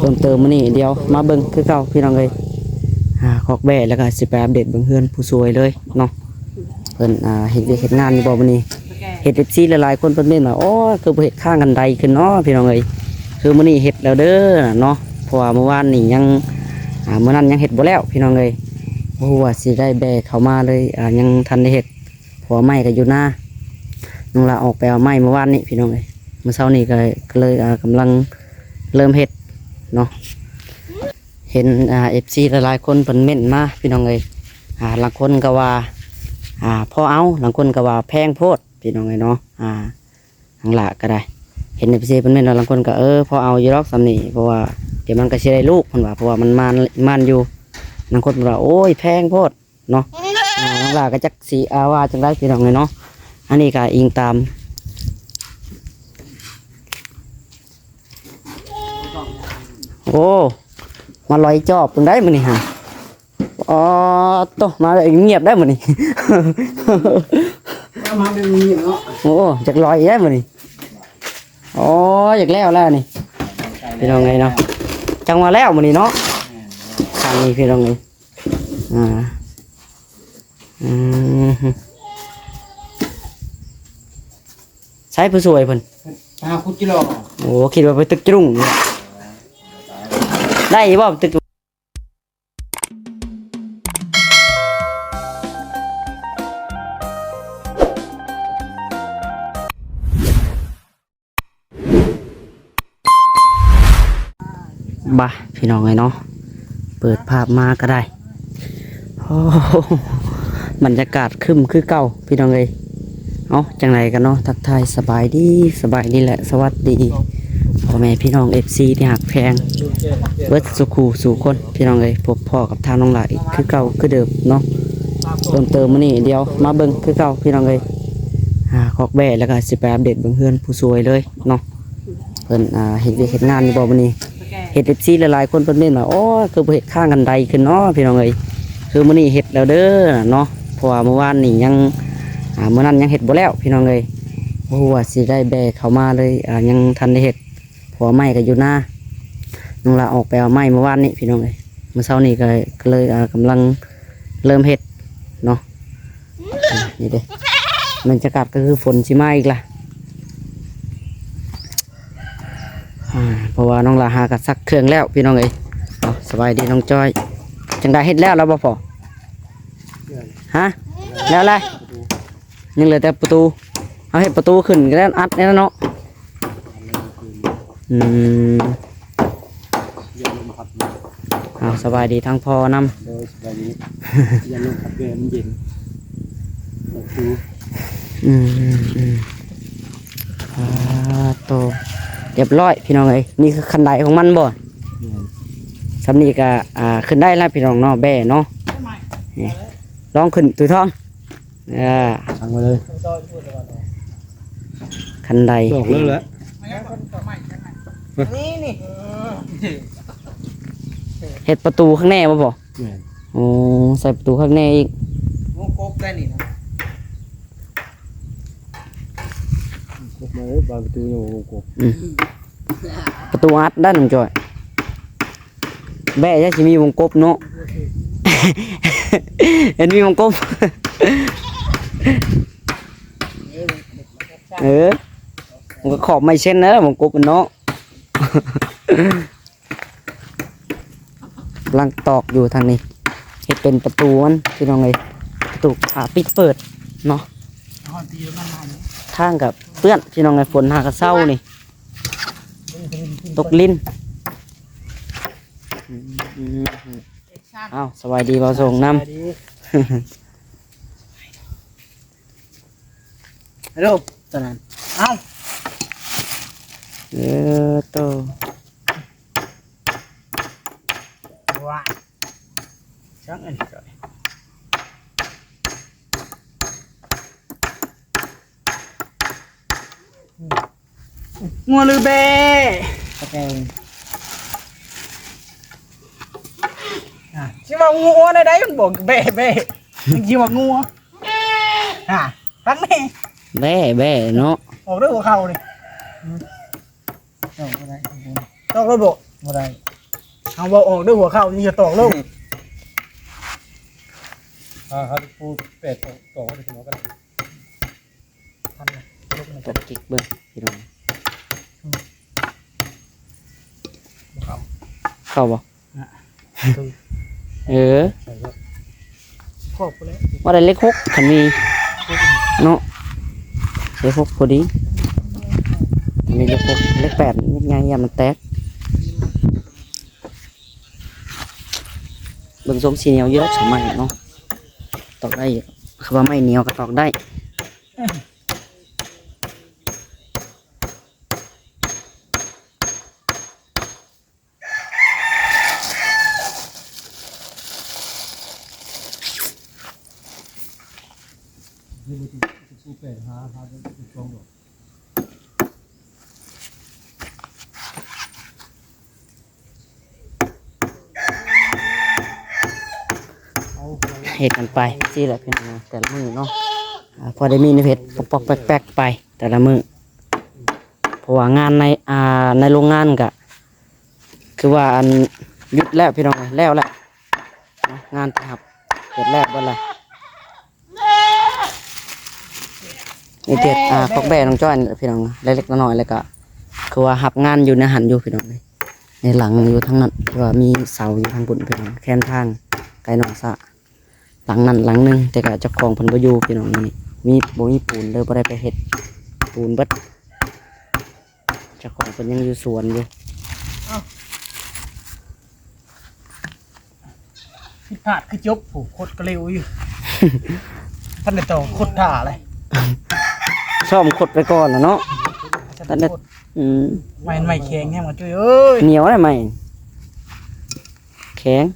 ເພີ່ມເຕີມມື້ນີ້ ດຽວມາເບິ່ງຄືເກົ່າພີ່ນ້ອງເອີຍ ອ່າ ຄອກແບ້ ແລ້ວກໍຊິໄປອັບເດດເບິ່ງເຮືອນຜູ້ຊ່ວຍເລີຍເນາະ ເພິ່ນ ອ່າ ເຮັດວຽກເຮັດງານຢູ່ບໍ່ມື້ນີ້. ເຫັນເອັບຊີຫຼາຍໆຄົນເພິ່ນເມັ້ນວ່າ ໂອ້ຍ ຄືບໍ່ເຮັດຂ້າງຄັນໄດຂຶ້ນເນາະພີ່ນ້ອງເອີຍ. ຄືມື້ນີ້ເຮັດແລ້ວເດີເນາະ ເພາະວ່າມື້ວານນີ້ຍັງ ອ່າ ມື້ນັ້ນຍັງເຮັດບໍ່ແລ້ວພີ່ນ້ອງເອີຍ. ບໍ່ຮູ້ວ່າຊິໄດ້ແບ້ເຂົ້າມາເລີຍ ອ່າ ຍັງທັນໄດ້ເຮັດ ເພາະວ່າໄມ້ກໍຢູ່ນາ ນ້ອງຫຼ້າອອກໄປເອົາໄມ້ມື້ວານນີ້ພີ່ນ້ອງເອີຍ. ມື້ເຊົ້ານີ້ກໍ ກໍເລີຍ ອ່າ ກຳລັງເລີ່ມເຮັດເນາະ. ເຫັນ ອ່າ ເອັບຊີຫຼາຍໆຄົນເພິ່ນເມັ້ນມາພີ່ນ້ອງເອີຍ ອ່າ ລາງຄົນກໍວ່າ ອ່າ ພໍເອົາ ລາງຄົນກໍວ່າແພງໂພດພີ່ນ້ອງເອີຍເນາະ. ອ່າ ນ້ອງຫຼ້າກໍໄດ້ ເຫັນເອັບຊີເພິ່ນເມັ້ນວ່າ ລາງຄົນກໍ ເອີ ພໍເອົາຢູ່ດອກສ່ຳນີ້ ເພາະວ່າດຽວມັນກໍຊິໄດ້ລູກ ເພິ່ນວ່າ ເພາະວ່າມັນມານ ມານຢູ່. ລາງຄົນເພິ່ນວ່າ ໂອ້ຍ ແພງໂພດ ເນາະ. ອ່າ ນ້ອງຫຼ້າກໍຈັກຊິ ອ່າ ວ່າຈັ່ງໃດພີ່ນ້ອງເອີຍເນາະ. ອັນນີ້ກໍອີງຕາມ ໂອ້ ມາລອຍຈອບເພິ່ນໄດ້ມື້ນີ້ຫາ. ອໍ ໂຕ ມາແບບງຽບໄດ້ມື້ນີ້ ມາແບບງຽບເນາະ. ໂອ້ ຈັກລອຍໄດ້ມື້ນີ້. ໂອ້ ຢາກແລ້ວແລ້ວນີ້ພີ່ນ້ອງເອີຍເນາະ. ຈັ່ງວ່າແລ້ວມື້ນີ້ເນາະ ຄັນນີ້ພີ່ນ້ອງເອີຍ. ອ່າ ອືມ ໃສຜູ້ຊ່ວຍເພິ່ນ ຫາຂຸດຈິລໍ. ໂອ້ ຄິດວ່າໄປຕຶກຈະລຸງ ໄດ້ບໍ່ຕຶກ. ບາ ພີ່ນ້ອງເອີຍເນາະ ເປີດພາບມາກໍໄດ້ ໂອ້ ບັນຍາກາດຄຶ້ມຄືເກົ່າພີ່ນ້ອງເອີຍ. ເອົາ ຈັ່ງໃດກັນເນາະ ທັກທາຍສະບາຍດີ ສະບາຍດີ ແລະ ສະຫວັດດີພໍ່ແມ່ພີ່ນ້ອງເອັບຊີທີ່ຮັກແພງເບິດສູ່ຄູ່ສູ່ຄົນ ພີ່ນ້ອງເອີຍ. ພົບພໍ້ກັບທາງນ້ອງຫຼ້າອີກຄືເກົ່າຄືເດີມເນາະ. ເພີ່ມເຕີມມື້ນີ້ ດຽວມາເບິ່ງຄືເກົ່າພີ່ນ້ອງເອີຍ ອ່າ ຄອກແບ້ ແລ້ວກໍຊິໄປອັບເດດເບິ່ງເຮືອນຜູ້ຊ່ວຍເລີຍເນາະ ເພິ່ນ ອ່າ ເຮັດວຽກເຮັດງານຢູ່ບໍ່ມື້ນີ້. ເຫັນເອັບຊີຫຼາຍໆຄົນເພິ່ນເມັ້ນວ່າ ໂອ້ຍ ຄືບໍ່ເຮັດຂ້າງຄັນໄດຂຶ້ນເນາະພີ່ນ້ອງເອີຍ. ຄືມື້ນີ້ເຮັດແລ້ວເດີເນາະ ເພາະວ່າມື້ວານນີ້ຍັງ ອ່າ ມື້ນັ້ນຍັງເຮັດບໍ່ແລ້ວພີ່ນ້ອງເອີຍ. ບໍ່ຮູ້ວ່າຊິໄດ້ແບ້ເຂົ້າມາເລີຍ ອ່າ ຍັງທັນໄດ້ເຮັດ ເພາະວ່າໄມ້ກໍຢູ່ນາ ນ້ອງຫຼ້າອອກໄປເອົາໄມ້ມື້ວານນີ້ພີ່ນ້ອງເອີຍ. ມື້ເຊົ້ານີ້ກໍ ກໍເລີຍ ອ່າ ກຳລັງເລີ່ມເຮັດເນາະ. ອ່າ ນີ້ເດ້ ບັນຍາກາດກໍຄືຝົນຊິມາອີກລະ ອ່າ ເພາະວ່ານ້ອງຫຼ້າຫາກໍຊັກເຄື່ອງແລ້ວພີ່ນ້ອງເອີຍ. ເອົາ ສະບາຍດີນ້ອງຈ້ອຍ ຈັ່ງໃດເຮັດແລ້ວແລ້ວບໍ່ພໍ່? ຮະ ແລ້ວແຫຼະ ຍັງເຫຼືອແຕ່ປະຕູ ເຮົາເຮັດປະຕູຂຶ້ນກໍໄດ້ ອັດແນ່ເນາະ. ອືມ ຢ້ານລົມພັດມາ. ເອົາ ສະບາຍດີທາງພໍ່ນຳ. ໂດຍ ສະບາຍດີ. ຢ້ານລົມພັດແບບມັນເຢັນ. ອືມ ອືມ ອືມ ອ່າ ໂຕ ຮຽບຮ້ອຍພີ່ນ້ອງເອີຍ. ນີ້ຄືຄັນໄດຂອງມັນບໍ່? ແມ່ນ. ສ່ຳນີ້ກໍ ອ່າ ຂຶ້ນໄດ້ລະພີ່ນ້ອງເນາະ ແບ້ເນາະ. ນີ້ ລອງຂຶ້ນ ຕູທອງ. ເອີ ສັ່ງມາເລີຍ ຄັນໄດ ຕອກເລີຍແຫຼະ. ນີ້ ນີ້ ເຮັດປະຕູຂ້າງແນ່ບໍ່ພໍ່? ແມ່ນ. ໂອ້ ໃສ່ປະຕູຂ້າງແນ່ອີກ. ວງກົບໄດ້ນີ້ນະ ກົບມາເລີຍ ບານປະຕູຍັງບໍ່ວົງກົບ. ອືມ ປະຕູອັດໄດ້ນ້ອງຈ້ອຍ. ແບ້ ຢ່າຊິມີວົງກົບເນາະ ເຫັນມີວົງກົບ. ເອີ ມັນກໍຂອບໄມ້ເຊັນນະ ວົງກົບມັນເນາະ. ກຳລັງຕອກຢູ່ທາງນີ້ ເຮັດເປັນປະຕູມັນພີ່ນ້ອງເອີຍ ປະຕູ ອ່າ ປິດເປີດເນາະ. ທາງກໍເປື້ອນພີ່ນ້ອງເອີຍ ຝົນຫາກະເຊົານີ້ ຕົກລິນ. ເອົ້າ ສະບາຍດີບ່າວສົງນຳ. ສະບາຍດີ. ຮັລໂຫຼ ຕອນນັ້ນ ເອົ້າ ເອີ ໂຕ ວ່າ ຊ່າງອັນນີ້ກໍ ງົວຫຼືແບ້? ເຂົ້າໃຈ. ອ່າ ຊິວ່າງົວແນວໃດ ມັນບອກແບ້ ແບ້ ມັນຊິວ່າງົວ. ອ່າ ຟັງແນ່ ແບ້ ແບ້ເນາະ. ອອກເດີຫົວເຂົ່ານີ້. ຕອກບໍ່ໄດ້ ຕອກແລ້ວບໍ່? ບໍ່ໄດ້. ເຮົາເວົ້າອອກເດີ ຫົວເຂົ່ານີ້ຢ່າຕອກລົງ. ອ່າ ເຮົາຈະປູແປດຕອກ ຕອກໄວ້ເດີ ເຮົາກໍໄດ້. ພັນນະ ຕົກກິກເບິ່ງພີ່ນ້ອງ. ອືມ ເຂົ້າ ເຂົ້າບໍ່? ນະ ເອີ ໃສ່ແລ້ວ ພໍພຸ້ນແຫຼະ ວ່າໄດ້ເລກຫົກ ຄັນມີເນາະ ເລກຫົກພໍດີ. ອັນນີ້ເລກຫົກ ເລກແປດຍັງ ຢ້ານມັນແຕກ. ເບິ່ງຊົງຊິໜຽວຢູ່ດອກ ສາມໄມ້ເນາະ ຕອກໄດ້ຢູ່ ຄັນວ່າໄມ້ໜຽວກໍຕອກໄດ້. ເຮັດກັນໄປຊີ້ແຫຼະພີ່ນ້ອງ ແຕ່ລະມື້ເນາະ ອ່າ ພໍໄດ້ມີແນວເຮັດປອກໆແປກໆໄປແຕ່ລະມື້. ເພາະວ່າງານໃນ ອ່າ ໃນໂຮງງານກະຄືວ່າ ອັນ ຢຸດແລ້ວພີ່ນ້ອງເອີຍ ແລ້ວແຫຼະເນາະ ງານທີ່ຮັບເຮັດແລ້ວເບິດແລ້ວ. ນີ້ເຮັດ ອ່າ ຄອກແບ້ນ້ອງຈ້ອຍພີ່ນ້ອງ ເລັກໆນ້ອຍໆ ແລ້ວກະຄືວ່າຮັບງານຢູ່ໃນຫັ້ນຢູ່ພີ່ນ້ອງເອີຍ ໃນຫຼັງຢູ່ທາງນັ້ນ ທີ່ວ່າມີເສົາຢູ່ທາງພຸ້ນພີ່ນ້ອງ ແຄມທາງໃກ້ໜອງສະ. ຫຼັງນັ້ນຫຼັງໜຶ່ງ ແຕ່ກະເຈົ້າຂອງເພິ່ນບໍ່ຢູ່ພີ່ນ້ອງ ມື້ນີ້ມີ ບໍ່ມີປູນເລີຍ ບໍ່ໄດ້ໄປເຮັດປູນເບິດ. ເຈົ້າຂອງເພິ່ນຍັງຢູ່ສວນຢູ່. ເອົ້າ ຜິດພາດຄືຈົບ ໂອ້ ຄົດກໍເລັວຢູ່ ທັນໄດ້ຕໍ່ຄົດຖ້າເລີຍ ຊ້ອມຄົດໄປກ່ອນລະເນາະ ທັນໄດ້. ອືມ ໄມ້ ໄມ້ແຂງແຮງວ່າ ຈຸ້ຍເອີຍ ໜຽວໄດ໋ໄມ້ ແຂງ.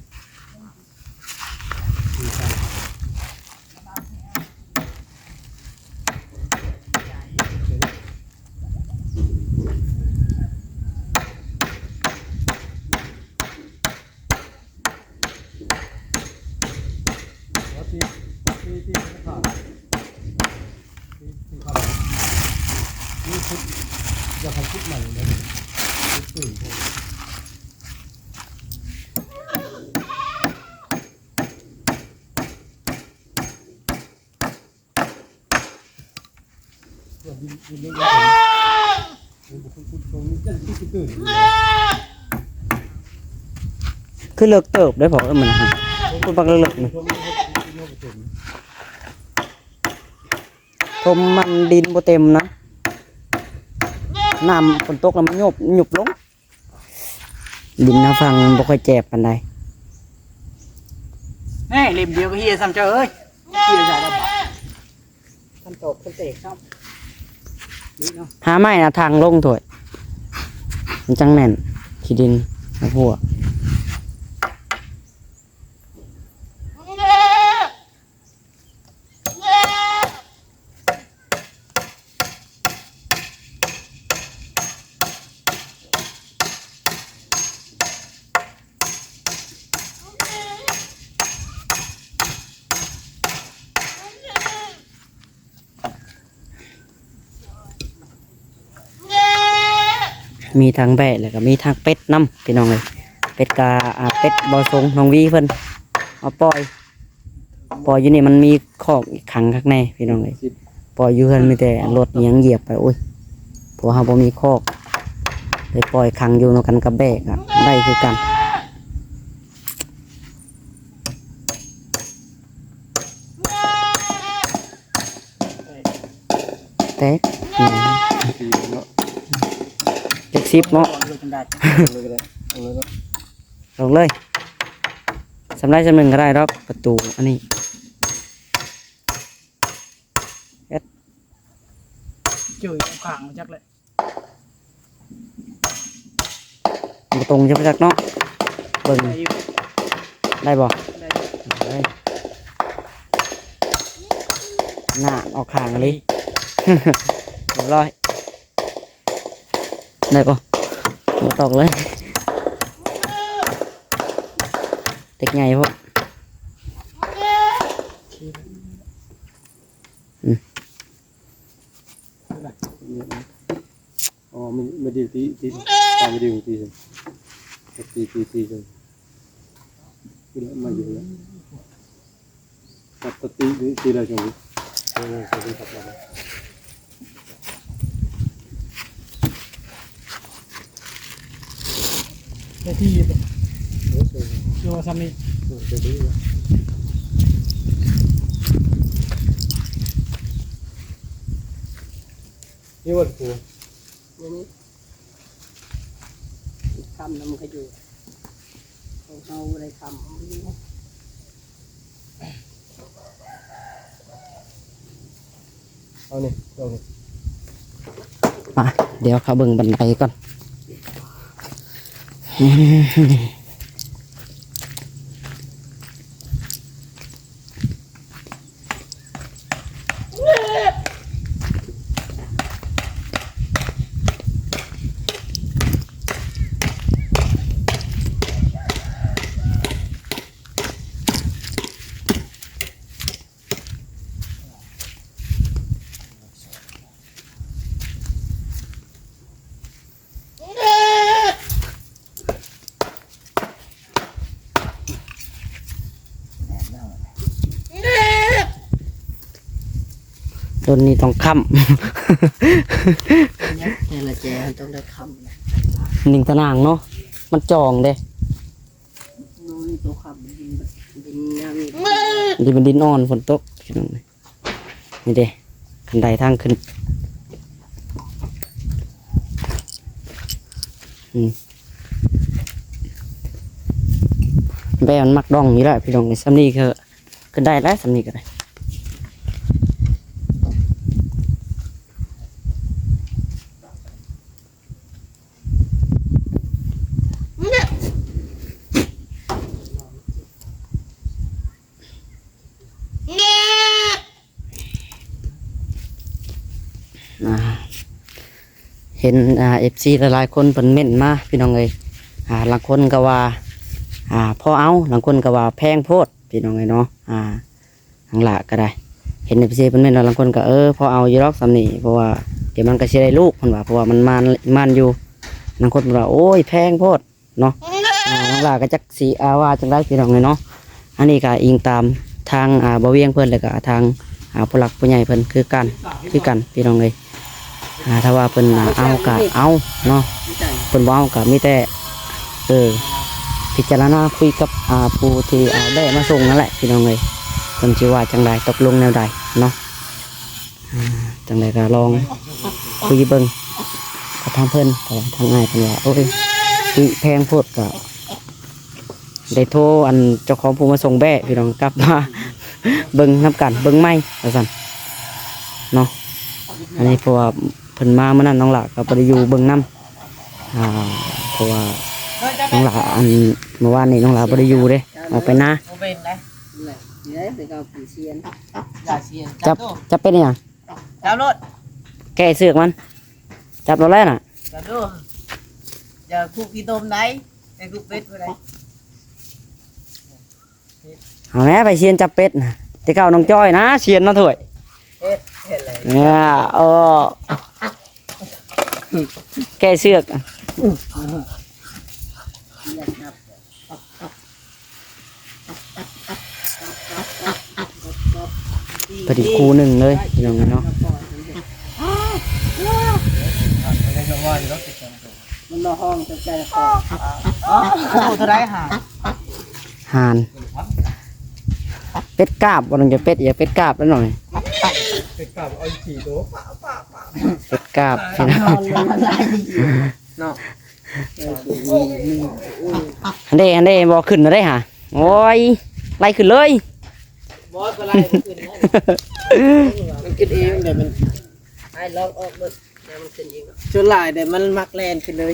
ຄືເລິກເຕີບໄດ໋ພໍ່ເອີຍ ມັນນະ ຂຸດບັກເລິກໆນີ້ ຖົມມັນດິນບໍ່ເຕັມນະ ນ້ຳຝົນຕົກແລ້ວມັນໂຍບ ໂຍບລົງ. ດິນເຮົາຝັ່ງບໍ່ຄ່ອຍແຈບປານໃດ. ແນ່ ເຫຼັ້ມດຽວກໍເຫ່ຍຊ້ຳເຈົ້າເອີຍ ເຫ່ຍໃສ່ແລ້ວບາດ ຄັນຕອກຄັນແຕກຊ້ຳ ນີ້ເນາະ ຫາໄມ້ນະຖາງລົງໂທດ ມັນຈັ່ງແໜ້ນ ຂີ້ດິນ ຫົວ. ມີທັງແບ້ ແລ້ວກໍມີທັງເປັດນຳ ພີ່ນ້ອງເອີຍ. ເປັດກະ ອ່າ ເປັດບໍ່ຊົງ ນ້ອງວີເພິ່ນເອົາປ່ອຍ ປ່ອຍຢູ່ນີ້ມັນມີຄອກອີກຂັງຄັກແນ່ພີ່ນ້ອງເອີຍ. ປ່ອຍຢູ່ເຮືອນມີແຕ່ລົດຫຍັງຢຽບໄປ ໂອ້ຍ ເພາະເຮົາບໍ່ມີຄອກ ໄປປ່ອຍຂັງຢູ່ນຳກັນກັບແບ້ກະໄດ້ຄືກັນ. ແຕກ ເນາະ ເຈັດສິບເນາະ ລົງເລີຍ ສ່ຳໃດສ່ຳໜຶ່ງກໍໄດ້ດອກ ປະຕູອັນນີ້ ເຮັດ ເຈີຢູ່ຂ້າງຈັກແຫຼະ ບໍ່ຕົງຈັກເນາະ ເບິ່ງ ໄດ້ຢູ່ ໄດ້ບໍ່ ໄດ້ຢູ່ ເອີຍ ໜ້າອອກຂ້າງອີ່ຫຼີ ຮຽບຮ້ອຍ. ໄດ້ບໍ່? ບໍ່ຕອກເລີຍ ເຕັກໃຫຍ່ໂພດ ອືມ ອໍ ມັນ ມັນດີທີ່ ທີ່ ຕາມດີທີ່ ຕີ ຕີ ຕີ ຈັງ ນີ້ແຫຼະ ມາຢູ່ແລ້ວ ຕັດ ຕັດ ຕີ ຕີ ຕີແລ້ວຈັ່ງນີ້ ເອີ ເອີ ເອີ ຕັດ ຕັດ ຕັດ ໄດ້ທີ່ຢູ່ບໍ່? ໂອ້ ໂອ້ ຄືວ່າຊ່ຳນີ້ ເອີ ໄດ້ທີ່ຢູ່ ນີ້ວ່າ ໂອ້ ນີ້ ນີ້ ຄ່ຳນຳຂະຢູ່ ຂອງເຮົາບໍ່ໄດ້ຄ່ຳ ເອົານີ້ ເອົານີ້ ມາ ດຽວເຂົ້າເບິ່ງບັນໄດກ່ອນ. ໂດນນີ້ຕ້ອງຄ້ຳ ແຕ່ລະແຈມັນຕ້ອງໄດ້ຄ້ຳ ຍິງຕາໜ່າງເນາະ ມັນຈ່ອງເດ້ ໂດນໂຕຄ້ຳ ດິນ ດິນຍາມນີ້ ດິນມັນດິນອ່ອນ ຝົນຕົກ ພີ່ນ້ອງ. ນີ້ເດ້ ຄັນໄດທາງຂຶ້ນ ອືມ ແບບມັນມັກດອງຢູ່ແລ້ວ ພີ່ນ້ອງເອີຍ ຊ່ຳນີ້ກໍຂຶ້ນໄດ້ແລ້ວ ຊ່ຳນີ້ກໍໄດ້. ອ່າ ເຫັນ ອ່າ ເອັຟຊີ ຫຼາຍໆຄົນເພິ່ນເມັ້ນມາ ພີ່ນ້ອງເອີຍ ອ່າ ລາງຄົນກໍວ່າ ອ່າ ພໍເອົາ ລາງຄົນກໍວ່າແພງໂພດ ພີ່ນ້ອງເອີຍເນາະ ອ່າ ທາງຫຼ້າກໍໄດ້ ເຫັນເອັຟຊີເພິ່ນເມັ້ນວ່າ ລາງຄົນກໍ ເອີ ພໍເອົາຢູ່ດອກຊ່ຳນີ້ ເພາະວ່າດຽວມັນກໍຊິໄດ້ລູກ ເພິ່ນວ່າ ເພາະວ່າມັນໝານ ໝານຢູ່ ລາງຄົນເພິ່ນວ່າ ໂອ້ຍ ແພງໂພດ ເນາະ ອ່າ ນ້ອງຫຼ້າກໍຈັກຊິ ອ່າ ວ່າຈັ່ງໃດ ພີ່ນ້ອງເອີຍເນາະ ອັນນີ້ກໍອີງຕາມທາງ ອ່າ ບ່າວວຽງເພິ່ນ ແລ້ວກໍທາງ ອ່າ ຜູ້ຫຼັກຜູ້ໃຫຍ່ເພິ່ນຄືກັນ ຄືກັນ ພີ່ນ້ອງເອີຍ ອ່າ ຖ້າວ່າເພິ່ນ ອ່າ ເອົາກໍເອົາເນາະ ເພິ່ນບໍ່ເອົາກໍມີແຕ່ ເອີ ພິຈາລະນາຄຸຍກັບ ອ່າ ຜູ້ທີ່ເອົາແບ້ມາສົ່ງນັ້ນແຫຼະ ພີ່ນ້ອງເອີຍ ເພິ່ນຊິວ່າຈັ່ງໃດ ຕົກລົງແນວໃດເນາະ. ອ່າ ຈັ່ງໃດກໍລອງຄຸຍເບິ່ງກັບທາງເພິ່ນ ແຕ່ວ່າທາງອ້າຍເພິ່ນວ່າ ໂອ້ຍ ແພງໂພດ ກໍໄດ້ໂທອັນເຈົ້າຂອງຜູ້ມາສົ່ງແບ້ ພີ່ນ້ອງ ກັບມາເບິ່ງນຳກັນ ເບິ່ງໃໝ່ວ່າຊັ້ນເນາະ ອັນນີ້ເພາະວ່າເພິ່ນມາມື້ນັ້ນ ນ້ອງຫຼ້າກໍບໍ່ໄດ້ຢູ່ເບິ່ງນຳ ອ່າ ເພາະວ່ານ້ອງຫຼ້າ ອັນ ມື້ວານນີ້ນ້ອງຫຼ້າບໍ່ໄດ້ຢູ່ເດ້ ອອກໄປນາ ຈັບ ຈັບເປັນຫຍັງ? ຈັບໂລດ ແກ້ເຊືອກມັນ ຈັບໂລດແລ້ວນະ ຈັບໂລດ ຢ່າຄຸກຂີ້ຕົມໃດ ໄປຄຸກເປັດບໍ່ໄດ້ ເອົາແມ້ ໄປຊຽນຈັບເປັດນະ ແຕ່ເກົ່ານ້ອງຈ້ອຍນະຊຽນເນາະ ຖ້ວຍ ເຮັດ ເຮັດເລີຍ ເອີ ແກ້ເຊືອກ ພໍດີຄູ່ໜຶ່ງເລີຍ ພີ່ນ້ອງເນາະ ມັນມາຮ້ອງແຕ່ໃຈຄອ ໂຕເທົ່າໃດຫາ ຫ່ານ ເປັດກາບ ບໍ່ຕ້ອງຈະເປັດ ຢ່າເປັດກາບແລ້ວໜ້ອຍ ເປັດກາບເອົາສີ່ໂຕ ເປັດກາບ ພີ່ນ້ອງ ເນາະ ອັນເດ້ ອັນເດ້ ບໍ່ຂຶ້ນແລ້ວເດ້ຫາ ໂອ້ຍ ໄລ່ຂຶ້ນເລີຍ ບໍ່ ກໍໄລ່ບໍ່ຂຶ້ນແລ້ວ ມັນຂຶ້ນເອງແຫຼະ ມັນ ອ້າຍລອງອອກເບິ່ງ ແລ້ວມັນຂຶ້ນເອງເນາະ ສ່ວນຫຼາຍແຕ່ມັນມັກແລ່ນຂຶ້ນເລີຍ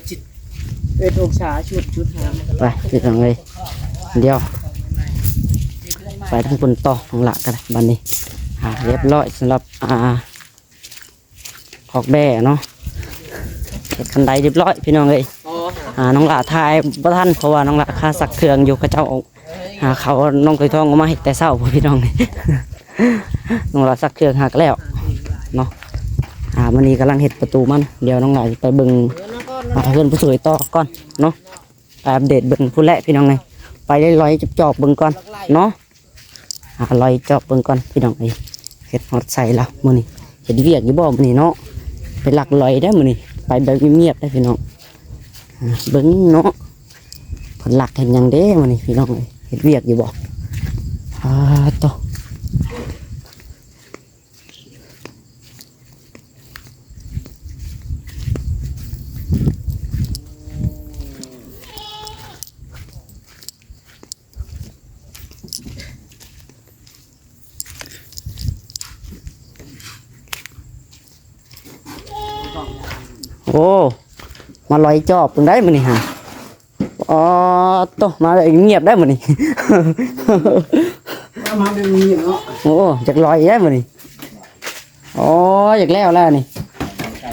ເອັດອົງສາ ຊຸດ ຊຸດຫາ ໄປ ພີ່ນ້ອງເອີຍ ດຽວໄປທາງພຸ້ນຕໍ່ ທາງລະກັນ ບັດນີ້ ອ່າ ຮຽບຮ້ອຍສຳລັບ ອ່າ ຄອກແບ້ເນາະ ເຮັດຄັນໄດຮຽບຮ້ອຍ ພີ່ນ້ອງເອີຍ ອ່າ ນ້ອງຫຼ້າຖ່າຍບໍ່ທັນ ເພາະວ່ານ້ອງຫຼ້າຄາຊັກເຄື່ອງຢູ່ ເຂົາເຈົ້າ ຫາເຂົານ້ອງຖອຍທອງອອກມາເຮັດແຕ່ເຊົ້າພຸ້ນ ພີ່ນ້ອງ ນ້ອງຫຼ້າຊັກເຄື່ອງຫາກະແລ້ວເນາະ ອ່າ ມື້ນີ້ກຳລັງເຮັດປະຕູມັນ ດຽວນ້ອງຫຼ້າຊິໄປເບິ່ງ ອ່າ ເຮືອນຜູ້ຊ່ວຍຕໍ່ກ່ອນເນາະ ໄປອັບເດດເບິ່ງພຸ້ນແຫຼະພີ່ນ້ອງເອີຍ ໄປລອຍໆຈອບໆເບິ່ງກ່ອນເນາະ ຫາລອຍຈອບເບິ່ງກ່ອນພີ່ນ້ອງເອີຍ ເຮັດຮອດໃສລະມື້ນີ້ ເຮັດວຽກຢູ່ບໍ່ມື້ນີ້ເນາະ ໄປລັກລອຍເດ້ມື້ນີ້ ໄປແບບງຽບໆເດ້ພີ່ນ້ອງ ອ່າ ເບິ່ງເນາະ ເພິ່ນລັກເຮັດຫຍັງເດ້ມື້ນີ້ພີ່ນ້ອງເອີຍ ເຮັດວຽກຢູ່ບໍ່ ປາດໂທ້. ໂອ້ ມາລອຍຈອບເບິ່ງໄດ້ມື້ນີ້ຫາ ອໍ ໂຕ ມາແບບງຽບໄດ້ມື້ນີ້ ມາແບບງຽບເນາະ ໂອ້ ຢາກລອຍໄດ້ມື້ນີ້ ໂອ້ ຢາກແລ້ວແລ້ວນີ້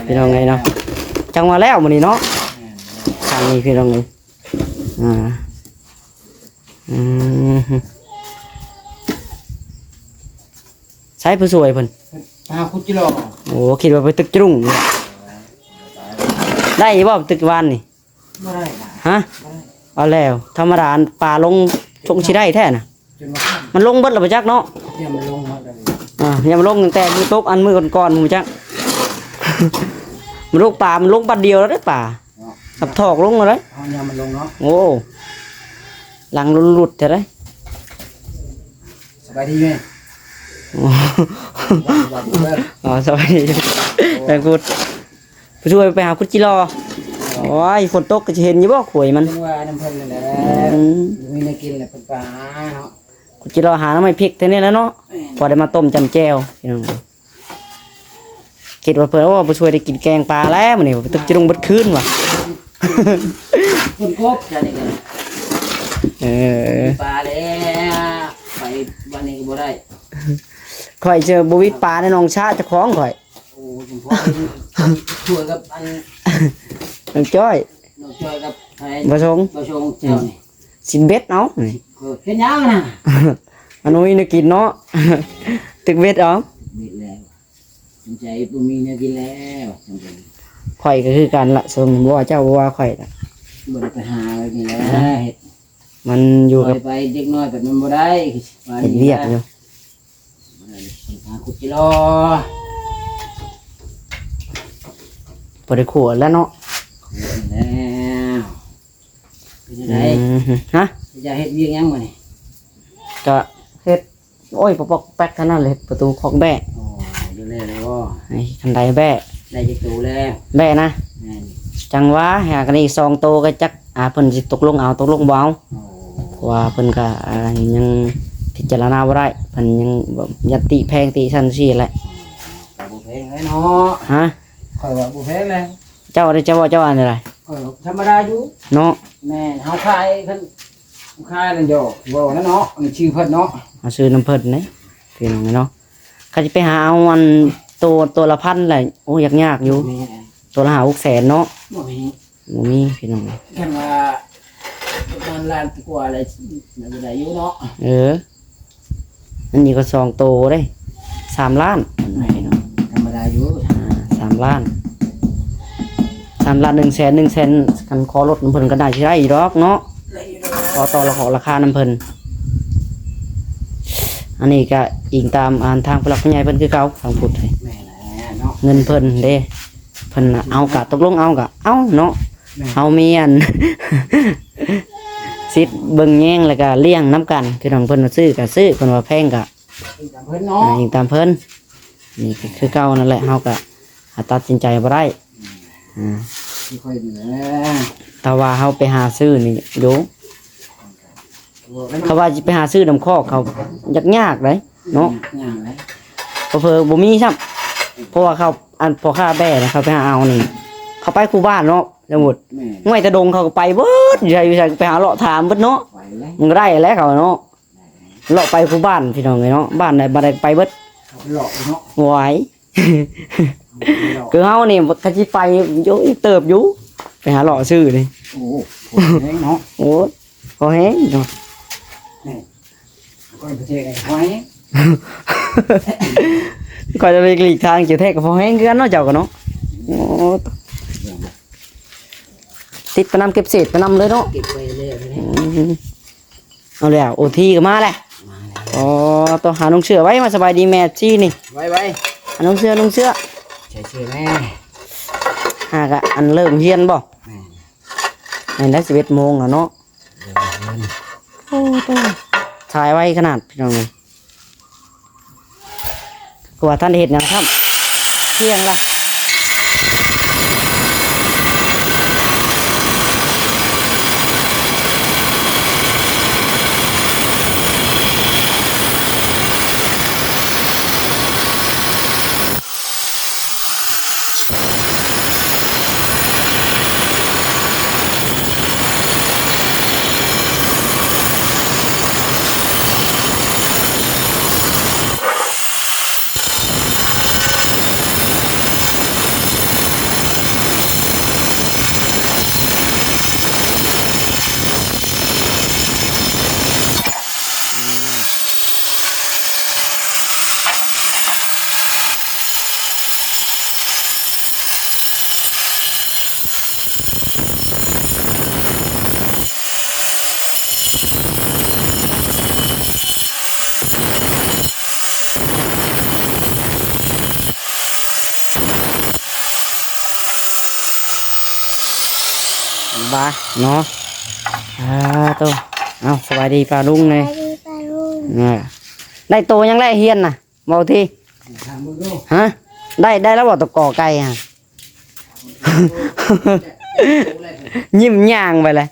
ພີ່ນ້ອງເອີຍເນາະ ຈັ່ງວ່າແລ້ວມື້ນີ້ເນາະ ທາງນີ້ພີ່ນ້ອງເອີຍ ອ່າ ອືມ ໃສຜູ້ຊ່ວຍເພິ່ນ? ຫາຂຸດຈິລໍ. ໂອ້ ຄິດວ່າໄປຕຶກຈະລຸງ ໄດ້ບໍ່ຕຶກວານນີ້? ບໍ່ໄດ້ນະ. ຮະ? ບໍ່ໄດ້. ເອົາແລ້ວ ທຳມະດາປາລົງ ຊົງຊິໄດ້ແທ້ນະ ຈົນວ່າ ມັນລົງເບິດແລ້ວບໍ່ຈັກເນາະ ຍັງບໍ່ລົງເນາະ ອ່າ ຍັງບໍ່ລົງ ຕັ້ງແຕ່ມື້ຕົກ ອັນມື້ກ່ອນໆ ບໍ່ຈັກ ມັນລົງປາ ມັນລົງບັດດຽວແລ້ວເດ້ປາ ເນາະ ກັບຖອກລົງແລ້ວເດ້ ເອົາຍາມມັນລົງເນາະ ໂອ້ ຫຼັງຫຼຸດໆແທ້ເດ້ ສະບາຍດີແມ່ ອໍ ສະບາຍດີ ແຕງພຸດ ຜູ້ຊ່ວຍໄປຫາຂຸດຈິລໍ ໂອ້ຍ ຝົນຕົກກໍຊິເຫັນຢູ່ບໍ່ ຂວຍມັນ ເພິ່ນວ່ານຳເພິ່ນນັ້ນແຫຼະ ອືມ ມີແນວກິນແລ້ວເພິ່ນໄປຫາເນາະ ຂຸດຈິລໍຫາໜໍ່ໄມ້ພິກແຖວນີ້ແຫຼະເນາະ ແມ່ນ ພໍໄດ້ມາຕົ້ມຈ້ຳແຈ່ວ ພີ່ນ້ອງ ຄິດວ່າເພິ່ນ ໂອ້ ຜູ້ຊ່ວຍໄດ້ກິນແກງປາແລ້ວມື້ນີ້ ຕຶກຈະລຸງເບິດຄືນວ່າ ເພິ່ນກົບຊະນີ້ກໍ ເອີ ປາແລ້ວ ໄປວັນນີ້ກໍບໍ່ໄດ້ ຂ້ອຍຈະບໍ່ວິດປາໃນໜອງຊາເຈົ້າຂອງຂ້ອຍ ໂອ້ ສົມພໍຊ່ວຍກັບອັນ ນ້ອງຈ້ອຍ ນ້ອງຈ້ອຍກັບໃຜ ບໍ່ຊົງ ບໍ່ຊົງເຈົ້ານີ້ ຊິເບັດເອົານີ້ ເຮັດຫຍັງນະ ມັນບໍ່ມີແນວກິນເນາະ ຕຶກເບັດເອົາ ເບັດແລ້ວ ສົງໄສບໍ່ມີແນວກິນແລ້ວ ຂ້ອຍກໍຄືກັນລະ ສົມບໍ່ວ່າເຈົ້າບໍ່ວ່າຂ້ອຍລະ ບໍ່ໄດ້ໄປຫາແບບນີ້ແຫຼະ ເຮັດ ມັນຢູ່ກັບ ໄປເດັກນ້ອຍແບບນັ້ນບໍ່ໄດ້ ເຮັດວຽກຢູ່ ບໍ່ໄດ້ ໄປຫາຂຸດຈິລໍ ບໍ່ໄດ້ຂົວແລ້ວເນາະ ຂົວແລ້ວ ເປັນຈັ່ງໃດ ອືມ ຮະ ຈະເຮັດວຽກຫຍັງມື້ນີ້ ກະເຮັດ ໂອ້ຍ ປອກໆແປັກຂະໜາດເລີຍ ປະຕູຄອກແບ້ ອໍ ຢູ່ແລ້ວບໍ່ ໃຫ້ຄັນໄດແບ້ ໄດ້ຈັກໂຕແລ້ວ ແບ້ນະ ແມ່ນ ຈັ່ງວ່າຫາກັນອີກສອງໂຕ ກໍຈັກ ອ່າ ເພິ່ນຊິຕົກລົງເອົາ ຕົກລົງບໍ່ເອົາ ອໍ ເພາະວ່າເພິ່ນກໍ ອ່າ ຍັງພິຈາລະນາບໍ່ໄດ້ ເພິ່ນຍັງ ແບບ ຢ້ານຕິແພງຕິຊັ້ນຊີ້ແຫຼະ ອໍ ກໍບໍ່ແພງແຫຼະເນາະ ຮະ ຂ້ອຍວ່າບໍ່ແພງແຫຼະ ເຈົ້າໄດ້ ເຈົ້າວ່າເຈົ້າວ່າແນວໃດ ເອີ ທຳມະດາຢູ່ເນາະ ແມ່ນ ເຮົາຂາຍ ຄັນຂາຍນັ້ນຢອກ ເວົ້ານັ້ນເນາະ ອັນນີ້ຊື່ເພິ່ນເນາະ ເຮົາຊື້ນຳເພິ່ນເດ້ ພີ່ນ້ອງເນາະ ຄັນຊິໄປຫາເອົາອັນໂຕ ໂຕລະພັນແຫຼະ ໂອ້ ຍາກໆຢູ່ ແມ່ນ ໂຕລະຫ້າຫົກແສນເນາະ ບໍ່ມີ ບໍ່ມີ ພີ່ນ້ອງ ຄັນວ່າປະມານລ້ານກວ່າແຫຼະ ໜ້າຈະໄດ້ຢູ່ເນາະ ເອີ ອັນນີ້ກໍສອງໂຕເດ້ ສາມລ້ານ ແມ່ນເນາະ ທຳມະດາຢູ່ ອ່າ ສາມລ້ານ ສາມລ້ານ ໜຶ່ງແສນ ໜຶ່ງແສນ ຄັນຂໍລົດນຳເພິ່ນກໍໜ້າຊິໄດ້ຢູ່ດອກເນາະ ໄດ້ຢູ່ດອກ ຂໍຕໍ່ລາຄານຳເພິ່ນ ອັນນີ້ກໍອີງຕາມ ອ່າ ທາງຜູ້ຫຼັກຜູ້ໃຫຍ່ເພິ່ນຄືເກົ່າ ທາງພຸດ ແມ່ນແຫຼະເນາະ ເງິນເພິ່ນເດ້ ເພິ່ນເອົາກະຕົກລົງເອົາກະເອົາເນາະ ແມ່ນ ເຮົາມີອັນ ສິດເບິ່ງແຍງ ແລ້ວກະລ້ຽງນຳກັນ ພີ່ນ້ອງ ເພິ່ນວ່າຊື້ກະຊື້ ເພິ່ນວ່າແພງກະ ອີງຕາມເພິ່ນເນາະ ອ່າ ອີງຕາມເພິ່ນ ນີ້ກໍຄືເກົ່ານັ້ນແຫຼະ ເຮົາກໍຕັດສິນໃຈບໍ່ໄດ້ ອືມ ອ່າ ຄືຂ້ອຍນີ້ແຫຼະ ຖ້າວ່າເຮົາໄປຫາຊື້ນີ້ຢູ່ ເຂົາວ່າຊິໄປຫາຊື້ນຳຄອກເຂົາ ຍາກໆເດ້ເນາະ ຍາກເດ້ ເຜີໆບໍ່ມີຊ້ຳ ເພາະວ່າເຂົາ ອັນພໍ່ຄ້າແບ້ນະ ເຂົາໄປຫາເອົານີ້ ເຂົາໄປຄູ່ບ້ານເນາະ ສົມມຸດ ແມ່ນ ຫ້ວຍຕາດົງເຂົາກໍໄປເບິດ ຢູ່ໃສຢູ່ໃສກໍໄປຫາເລາະຖາມເບິດເນາະ ໄປແລ້ວ ມັນກໍໄດ້ແຫຼະເຂົາເນາະ ໄດ້ແລ້ວ ເລາະໄປຄູ່ບ້ານ ພີ່ນ້ອງເອີຍເນາະ ບ້ານໃດ ບ້ານໃດໄປເບິດ ເຂົາເລາະເນາະ ຫວາຍ ເຂົາເລາະ ຄືເຮົານີ້ຄັນຊິໄປຢູ່ອີກເຕີບຢູ່ ໄປຫາເລາະຊື້ນີ້ ໂອ້ ພໍແຮງເນາະ ໂອ້ຍ ພໍແຮງເນາະ ນີ້ ຂ້ອຍໄປເທກໃຫ້ພໍແຮງ ຂ້ອຍຈະຫຼີກທາງ ເຈົ້າແທ້ກໍພໍແຮງຄືກັນເນາະ ເຈົ້າກໍເນາະ ໂອ້ ແຕ ຕິດໄປນຳ ເກັບເສດໄປນຳເລີຍເນາະ. ເກັບໄປເລີຍ ອືມ ເອົາແລ້ວ ໂອທີກໍມາແລ້ວ. ມາແລ້ວ. ອໍ ຕ້ອງຫານຸ່ງເສື້ອໄວ້ ມາສະບາຍດີແມ່ຊີນີ້. ໄວ້ໆ ຫານຸ່ງເສື້ອ ນຸ່ງເສື້ອ ໃສ່ເສື້ອແມ່. ຫາກະອັນເລີກຮຽນບໍ່? ແມ່ນ ແມ່ນແລ້ວ ສິບເອັດໂມງແລ້ວເນາະ. ໂອ້ໂຕ ສາຍໄວຂະໜາດ ພີ່ນ້ອງເອີຍ. ກວ່າທ່ານໄດ້ເຮັດຫຍັງຊ້ຳ ທ່ຽງລະ. ບາເນາະ. ອ່າ ໂຕ ເອົາ ສະບາຍດີປ້າລຸງແດ່. ສະບາຍດີປ້າລຸງ. ອ່າ ໄດ້ໂຕຫຍັງແລ້ວຮຽນນະ? ເວົ້າຕິ. ຖາມເບິ່ງດູ. ຮະ? ໄດ້ ໄດ້ແລ້ວບໍ່ ຕົວກໍໄກ່ຫັ້ນ? ຍິ້ມຍ່າງໄປເລີຍ.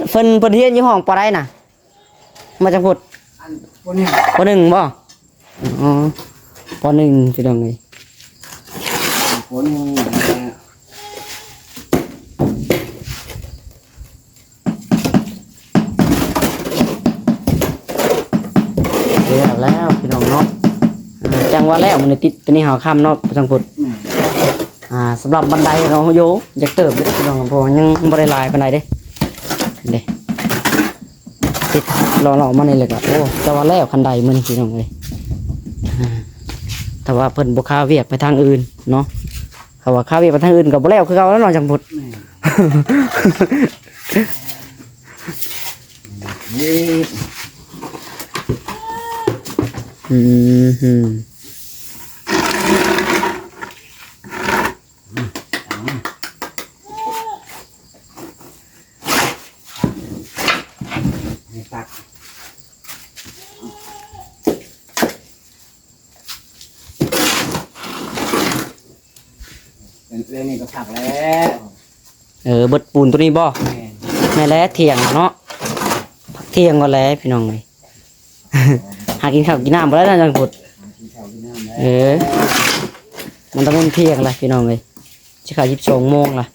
ເພິ່ນ ເພິ່ນຮຽນຢູ່ຫ້ອງປໍໃດນະ? ມາຈັກພຸດ? ອັນ ປໍໜຶ່ງ ປໍໜຶ່ງບໍ່? ອໍ ປໍໜຶ່ງ ພີ່ນ້ອງເອີຍ. ປໍໜຶ່ງ ແລ້ວແລ້ວ ພີ່ນ້ອງເນາະ. ອ່າ ຈັ່ງວ່າແລ້ວ ມື້ນີ້ຕິດໂຕນີ້ຫາຄ່ຳເນາະ ພະສັງພຸດ. ອ່າ ສຳລັບບັນໄດເນາະ ໂຍ ຢາກເຕີບເດ້ ພີ່ນ້ອງ ເພາະວ່າຍັງບໍ່ໄດ້ຫຼາຍປານໃດເດ້. ເດ້ ຕິດເລາະໆມານີ້ແລ້ວກໍ ໂອ້ ແຕ່ວ່າແລ້ວຄັນໄດມື້ນີ້ ພີ່ນ້ອງເອີຍ. ອ່າ ຖ້າວ່າເພິ່ນບໍ່ຄາວຽກໄປທາງອື່ນເນາະ. ເຂົາວ່າຄາວຽກໄປທາງອື່ນກໍບໍ່ແລ້ວຄືເກົ່າແລ້ວເນາະ ພະສັງພຸດ. ແມ່ນ. ອືມ ໃຫ້ຕັກ ເລື່ອງນີ້ກໍຄັກແລ້ວ. ເອີ ເບິດປູນໂຕນີ້ບໍ່? ແມ່ນ. ແມ່ນແຫຼະ ທ່ຽງເນາະ ພັກທ່ຽງກ່ອນແຫຼະ ພີ່ນ້ອງເອີຍ. ຫາກິນເຂົ້າກິນນ້ຳບໍ່ໄດ້ນະ ພະສັງພຸດ. ຫາກິນເຂົ້າກິນນ້ຳແລ້ວ. ເອີ ມັນຕ້ອງແມ່ນທ່ຽງລະ ພີ່ນ້ອງເອີຍ ຊິເຂົ້າສິບສອງໂມງລະ.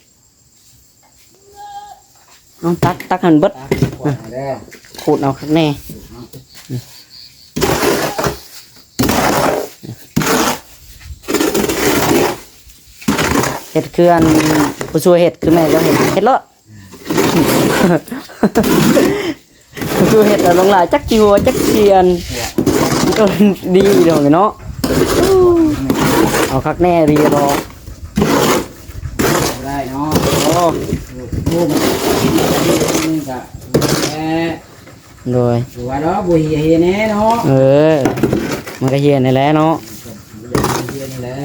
ເອົາ ຕັກ ຕັກໃຫ້ມັນເບິດ. ຕັກຂວດເອົາເດີ ຂູດເອົາຄັກແນ່. ຂູດເອົາ. ເຮັດຄືອັນຜູ້ຊ່ວຍເຮັດ ຄືແມ່ເຈົ້າເຮັດ ເຮັດໂລດ. ຄືເຮັດແລ້ວລົງຫຼາຍ ຈັກຊິຫົວ ຈັກຊິອັນ ມັນກໍດີດອກເນາະ. ເອົາຄັກແນ່ດີດອກ. ບໍ່ໄດ້ເນາະ. ໂອ້ ໂອ້ ມັນກະ ໂດຍ ຖືວ່າດອກບໍ່ເຫຍເຫຍແນ່ເນາະ. ເອີ ມັນກະເຫຍແນ່ແຫຼະເນາະ. ເຫຍແນ່ແຫຼະ.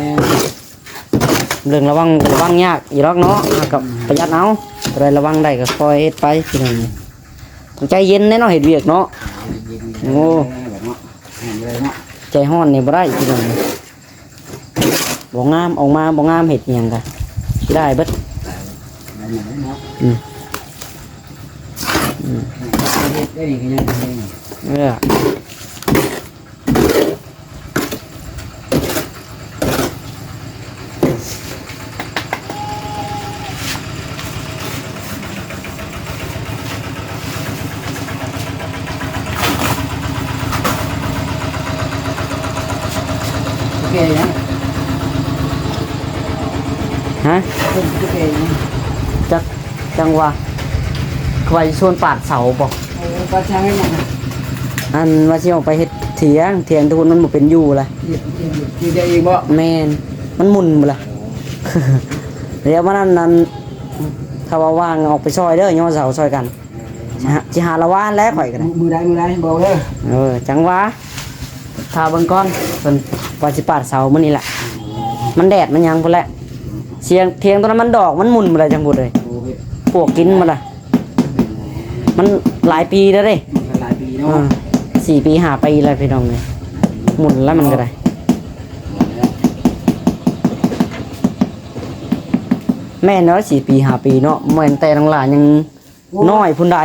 ເລື່ອງລະວັງ ລະວັງຍາກຢູ່ດອກເນາະ ເຮົາກໍປະຢັດເອົາ ໂຕໃດລະວັງໄດ້ກໍຄ່ອຍເຮັດໄປ ພີ່ນ້ອງ. ຕ້ອງໃຈເຢັນແນ່ເນາະ ເຮັດວຽກເນາະ. ໂອ້ ໃຈຮ້ອນນີ້ບໍ່ໄດ້ ພີ່ນ້ອງ. ບໍ່ງາມ ອອກມາບໍ່ງາມ ເຮັດອີ່ຫຍັງກະຂີ້ໄດ້ເບິດ. ອືມ ອືມ ເອີ. ແກ່ຫຍັງ? ຮະ? ເພິ່ນຊິແກ່ຫຍັງ? ຈັກ ຈັ່ງວ່າ ຂ້ອຍຊວນປາດເສົາບໍ? ເອີ ປາດຊ່າງເຮັດຫຍັງ? ອັນວ່າຊິອອກໄປເຮັດຖຽງ ຖຽງແຕ່ພຸ້ນມັນບໍ່ເປັນຢູ່ລະ. ເຮັດ ເຮັດຢູ່ ຢູ່ໄດ້ອີກບໍ? ແມ່ນ ມັນໝຸ່ນບໍ່ລະ. ແລ້ວມານັ້ນ ນັ້ນ ເຂົາວ່າວ່າງອອກໄປຊ່ອຍເດີ ຍໍເສົາຊ່ອຍກັນ. ຊິຫາ ຊິຫາລະວານແຫຼະຂ້ອຍກໍໄດ້. ມື້ໃດ ມື້ໃດບອກເດີ. ເອີ ຈັ່ງວ່າ ຖ້າເບິ່ງກ່ອນ ເພິ່ນວ່າຊິປາດເສົາມື້ນີ້ແຫຼະ. ມັນແດດມັນຫຍັງພຸ້ນແຫຼະ. ສຽງ ຖຽງຕົວນັ້ນມັນດອກ ມັນໝຸ່ນໝົດແລ້ວ ຈັ່ງພຸ້ນເລີຍ. ໂອ້ຍ ປວກກິນໝົດລະ. ມັນຫຼາຍປີແລ້ວເດ້. ມັນຫຼາຍປີເນາະ. ເອີ ສີ່ປີຫ້າປີແລ້ວພີ່ນ້ອງເອີຍ. ໝຸ່ນແລ້ວມັນກໍໄດ້. ແມ່ນເນາະ ສີ່ປີຫ້າປີເນາະ. ແມ່ນແຕ່ນ້ອງຫຼ້າຍັງ ໂອ້ຍ ນ້ອຍພຸ້ນໃດ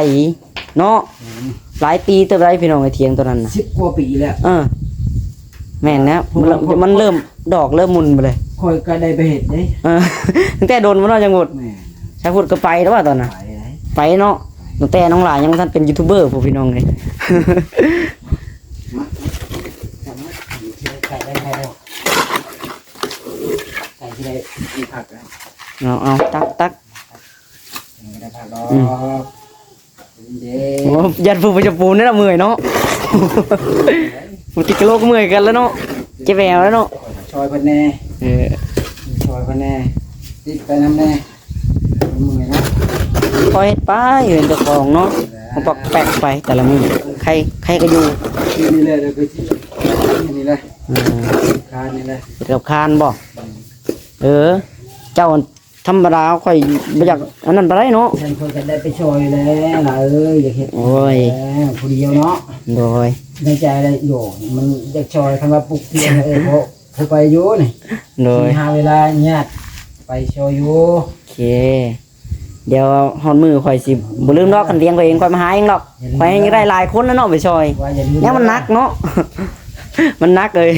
ເນາະ. ອືມ ຫຼາຍປີເຕີບໃດພີ່ນ້ອງເອີຍ ຖຽງຕົວນັ້ນນະ. ສິບກວ່າປີແລ້ວ. ເອີ ແມ່ນແລ້ວ. ເພາະວ່າ ມັນ ມັນເລີ່ມດອກເລີ່ມໝຸ່ນໄປເລີຍ. ຂ້ອຍກໍໄດ້ໄປເຮັດເດ້. ເອີ ຕັ້ງແຕ່ດົນພຸ້ນເນາະ ຈັ່ງພຸ້ນ. ແມ່ນ. ຊ່າງພຸ້ນກໍໄປແລ້ວວ່າຕອນນັ້ນ. ໄປເດ້. ໄປເນາະ. ແມ່ນ. ຕັ້ງແຕ່ນ້ອງຫຼ້າຍັງບໍ່ທັນເປັນຢູທູບເບີພຸ້ນ ພີ່ນ້ອງເອີຍ. ມາ ມາ ມາ ໄກ່ໄດ້ແລ້ວ ໄກ່ທີ່ໄດ້ ທີ່ພັກແລ້ວ. ເອົາ ເອົາ ຕັກ ຕັກ. ອືມ ໂອ້ ຢ້ານຜູ້ປະຈຳປູນນີ້ລະເມື່ອຍເນາະ. ຜູ້ຕິດກະໂຫຼກເມື່ອຍກັນແລ້ວເນາະ ເຈັບແອວແລ້ວເນາະ. ຊ່ອຍເພິ່ນແດ່. ເອີ ຊ່ອຍເພິ່ນແດ່ ຕິດໄປນຳແດ່. ເມື່ອຍເນາະ. ພໍເຮັດໄປ ເຫັນເຈົ້າຂອງເນາະ ເອົາປອກແປກໄປແຕ່ລະມື້. ໃຄ ໃຄກໍຢູ່ ນີ້ແຫຼະ ແລ້ວກໍຊິ ນີ້ແຫຼະ. ອືມ ຄານນີ້ແຫຼະ ເຮັດກັບຄານບໍ່? ອືມ ເອີ ເຈົ້າ ທຳມະດາຂ້ອຍບໍ່ຢາກອັນນັ້ນປານໃດເນາະ. ແມ່ນ ຂ້ອຍກໍໄດ້ໄປຊ່ອຍແລ້ວຫຼ້າເອີຍ ຢາກເຮັດ. ໂອ້ຍ ແລ້ວຜູ້ດຽວເນາະ. ໂດຍ ໃນໃຈແລ້ວ ໂຢ ມັນຢາກຊ່ອຍ ຄັນວ່າປຸກທຽງ ເອີ ພໍ ພໍໄປຢູ່ນີ້. ໂດຍ ຊິຫາເວລາຍາດໄປຊ່ອຍຢູ່. ໂອເຄ ດຽວຮອດມື້ຂ້ອຍຊິບໍ່ລືມດອກ ຄັນທຽງຂ້ອຍເອງ ຂ້ອຍມາຫາເອງດອກ. ຂ້ອຍຍັງຢາກໄດ້ຫຼາຍຄົນນະເນາະໄປຊ່ອຍ. ຢ່າລືມ ແນວມັນໜັກເນາະ ມັນໜັກເລີຍ.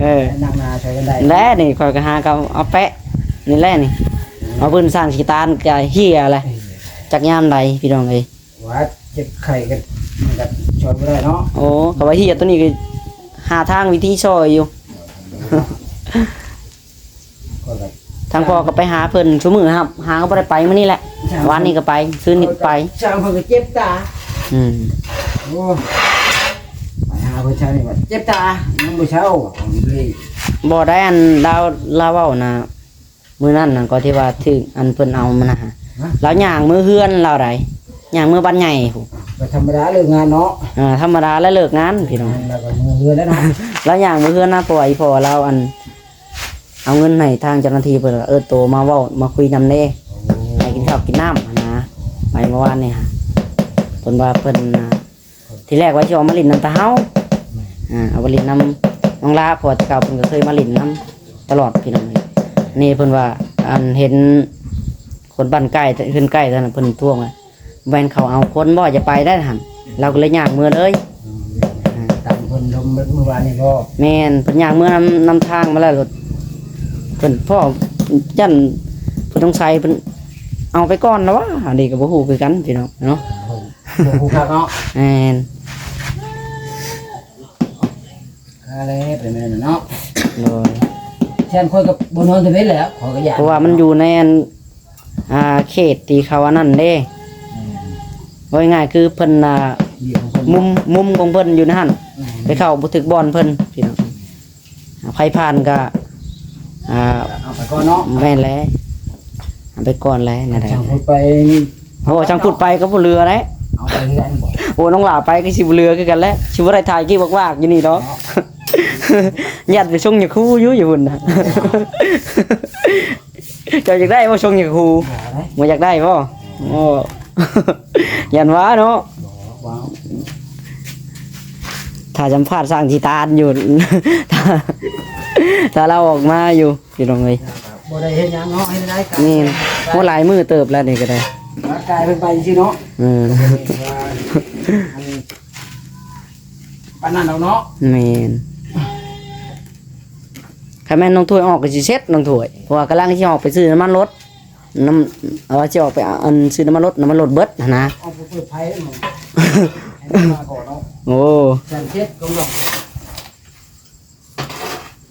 ເອີ ເອີ ໜັກໜາຊ່ອຍກັນໄດ້. ແລະນີ້ຂ້ອຍກໍຫາກໍເອົາແປະນີ້ແຫຼະນີ້ ເອົາພື້ນສ້າງຂີ້ຕານກໍເຫ່ຍແຫຼະ. ເອີ ຈັກຍາມໃດພີ່ນ້ອງເອີຍ. ວ່າເຈັບໄຂ້ກໍ ມັນກໍຊ່ອຍບໍ່ໄດ້ເນາະ. ໂອ້ ກໍວ່າເຫ່ຍຕົວນີ້ກໍຫາທາງວິທີຊ່ອຍຢູ່. ຂ້ອຍກໍ ທາງພໍ່ກໍໄປຫາເພິ່ນຊຸມື້ ຫາ ຫາກໍບໍ່ໄດ້ໄປມື້ນີ້ແຫຼະ. ຫວານນີ້ກໍໄປ ຄືນນີ້ກໍໄປ. ຊ່າງເພິ່ນກໍເຈັບຕາ. ອືມ ໂອ້ ໄປຫາເພິ່ນເຊົ້ານີ້ວ່າເຈັບຕາ ຍັງບໍ່ເຊົາ. ບໍ່ໄດ້ ອັນລາວ ລາວເວົ້ານະ ມື້ນັ້ນນະ ກໍທີ່ວ່າຖືກອັນເພິ່ນເອົາມານະ ລາວຍ່າງເມືອເຮືອນລາວໃດ ຍ່າງເມືອບ້ານໃຫຍ່ພຸ້ນ. ກໍທຳມະດາເລີກງານເນາະ. ເອີ ທຳມະດາແລ້ວເລີກງານພີ່ນ້ອງ ແລ້ວກໍເມືອເຮືອນແລ້ວເນາະ. ລາວຍ່າງເມືອເຮືອນນະ ເພາະວ່າອີ່ພໍ່ລາວອັນ ເອົາເງິນໃຫ້ທາງເຈົ້າໜ້າທີ່ເພິ່ນ ເອີ້ນໂຕມາເວົ້າມາຄຸຍນຳແດ່. ໂອ້ ໃຫ້ກິນເຂົ້າກິນນ້ຳຫັ້ນນະ. ໄປເມື່ອວານນີ້ຫະ ເພິ່ນວ່າເພິ່ນນະ ທີແລກວ່າຊິເອົາມາຫຼິ້ນນຳຕາເຮົາ. ແມ່ນ ອ່າ ເອົາມາຫຼິ້ນນຳນ້ອງລາ ເພາະວ່າແຕ່ເກົ່າເພິ່ນກໍເຄີຍມາຫຼິ້ນນຳຕະຫຼອດພີ່ນ້ອງເອີຍ. ນີ້ເພິ່ນວ່າ ອັນ ເຫັນຄົນບ້ານໃກ້ ເຮືອນໃກ້ນັ້ນ ເພິ່ນທວງວ່າ ແມ່ນເຂົາເອົາຄົນບໍ່ ຈະໄປໄດ້ຫັ້ນ. ລາວກໍເລີຍຍ່າງເມືອເລີຍ. ອືມ ຕາມເພິ່ນລົມເມື່ອວານນີ້ບໍ່? ແມ່ນ ເພິ່ນຍ່າງເມືອນຳ ນຳທາງມາແລ້ວ ເພິ່ນພໍຢ້ານຜູ້ຕ້ອງໄສເພິ່ນເອົາໄປກ່ອນລະຫວາ. ອັນນີ້ກໍບໍ່ຮູ້ຄືກັນພີ່ນ້ອງເນາະ. ບໍ່ຮູ້ຄັກເນາະ. ແມ່ນ ກະແລ້ວໄປແມ່ນເນາະ. ໂດຍ ແຕ່ຂ້ອຍກໍບໍ່ນອນຕະເວັນແຫຼະ ຂ້ອຍກໍຢາກ ເພາະວ່າມັນຢູ່ໃນອັນ ອ່າ ເຂດທີ່ເຂົາອັນນັ້ນເດ້. ແມ່ນ ເວົ້າງ່າຍໆຄືເພິ່ນ ອ່າ ມຸມ ມຸມຂອງເພິ່ນຢູ່ໃນຫັ້ນ. ແມ່ນ ໄປເຂົ້າບໍ່ຖືກບ່ອນເພິ່ນພີ່ນ້ອງ. ໃຜຜ່ານກໍ ອ່າ ເອົາໄປກ່ອນເນາະ. ແມ່ນແຫຼະ ເອົາໄປກ່ອນແຫຼະ. ແນວໃດ ຊ່າງພຸດໄປ ໂອ້ ຊ່າງພຸດໄປກໍບໍ່ເຫຼືອແຫຼະ. ເອົາໄປຄືກັນບໍ່? ໂອ້ ນ້ອງຫຼ້າໄປກໍຊິບໍ່ເຫຼືອຄືກັນແຫຼະ ຊິບໍ່ໄດ້ຖ່າຍຄລິບວາກໆຢູ່ນີ້ດອກ. ຢ້ານໄປຊົງຢາຄູຢູ່ ຢູ່ພຸ້ນນະ. ເຈົ້າຢາກໄດ້ບໍ່ຊົງຢາຄູ? ບໍ່ຢາກໄດ້ບໍ່? ໂອ້ ຢ້ານວ່າເນາະ. ຖ້າສຳພາດຊ່າງຂີ້ຕານຢູ່ ຖ້າລາວອອກມາຢູ່ ພີ່ນ້ອງເອີຍ. ບໍ່ໄດ້ເຮັດຫຍັງເນາະ ເຮັດໄດ້ກະ ນີ້ ໂອ້ ຫຼາຍມື້ເຕີບແລ້ວນີ້ກໍໄດ້ ມາກາຍເພິ່ນໄປຊື່ເນາະ. ເອີ ວ່າ ອັນ ປານນັ້ນດອກເນາະ. ແມ່ນ ຄັນແມ່ນນ້ອງຖ້ວຍອອກກໍຊິເສັດ ນ້ອງຖ້ວຍ ເພາະວ່າກຳລັງຊິອອກໄປຊື້ນ້ຳມັນລົດ ນ້ຳ ເອົາ ຊິອອກໄປອັນຊື້ນ້ຳມັນລົດ ນ້ຳມັນລົດເບິດຫັ້ນນະ. ເອົາໄປເປີດໄຟເນາະ ໃຫ້ມັນມາກ່ອນເນາະ. ໂອ້ ສາມເຈັດກໍລອງ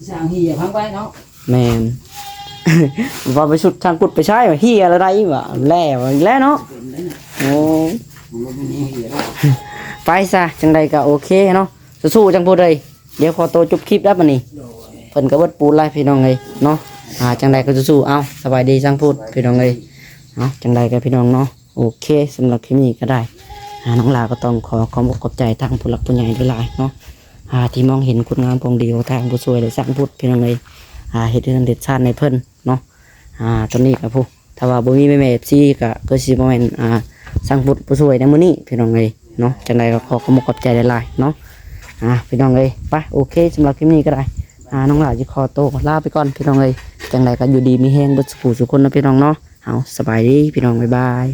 ຊ່າງເຫ່ຍພັງໄວ້ເນາະ. ແມ່ນ ວ່າໄປສຸດທາງພຸດໄປຊ້າຍ ເຫ່ຍລະໄດວ່າແລ້ວ ແລ້ວເນາະ. ໂອ້ ໄປຊະ ຈັ່ງໃດກໍໂອເຄເນາະ ສູ້ໆ ຈັ່ງພຸດເອີຍ. ດຽວຂໍໂຕຈົບຄລິບແລ້ວບັດນີ້ ໂດຍ ເພິ່ນກໍເບິດປູນແລ້ວພີ່ນ້ອງເອີຍເນາະ. ອ່າ ຈັ່ງໃດກໍສູ້ໆ ເອົາ ສະບາຍດີຊ່າງພຸດ ພີ່ນ້ອງເອີຍ. ເນາະ ຈັ່ງໃດກໍພີ່ນ້ອງເນາະ ໂອເຄ ສຳລັບຄລິບນີ້ກໍໄດ້ ອ່າ ນ້ອງຫຼ້າກໍຕ້ອງຂໍຂອບອົກຂອບໃຈທາງຜູ້ຫຼັກຜູ້ໃຫຍ່ຫຼາຍໆເນາະ ອ່າ ທີ່ມອງເຫັນຄຸນງາມຄວາມດີຂອງທາງຜູ້ຊ່ວຍ ແລະ ຊ່າງພຸດ ພີ່ນ້ອງເອີຍ ອ່າ ເຮັດເຮືອນເຮັດຊານໃຫ້ເພິ່ນເນາະ ອ່າ ຕອນນີ້ກໍຜູ້ ຖ້າວ່າບໍ່ມີແມ່ໆ ເອັຟຊີ ກໍຄືຊິບໍ່ແມ່ນ ອ່າ ຊ່າງພຸດຜູ້ຊ່ວຍໃນມື້ນີ້ ພີ່ນ້ອງເອີຍເນາະ ຈັ່ງໃດກໍຂໍຂອບອົກຂອບໃຈຫຼາຍໆເນາະ ອ່າ ພີ່ນ້ອງເອີຍ ໄປ ໂອເຄ ສຳລັບຄລິບນີ້ກໍໄດ້ ອ່າ ນ້ອງຫຼ້າຊິຂໍໂຕລາໄປກ່ອນ ພີ່ນ້ອງເອີຍ ຈັ່ງໃດກໍຢູ່ດີມີແຮງເບິດສູ່ຜູ້ສູ່ຄົນເນາະ ພີ່ນ້ອງເນາະ ເຮົາສະບາຍດີ ພີ່ນ້ອງ ບາຍບາຍ.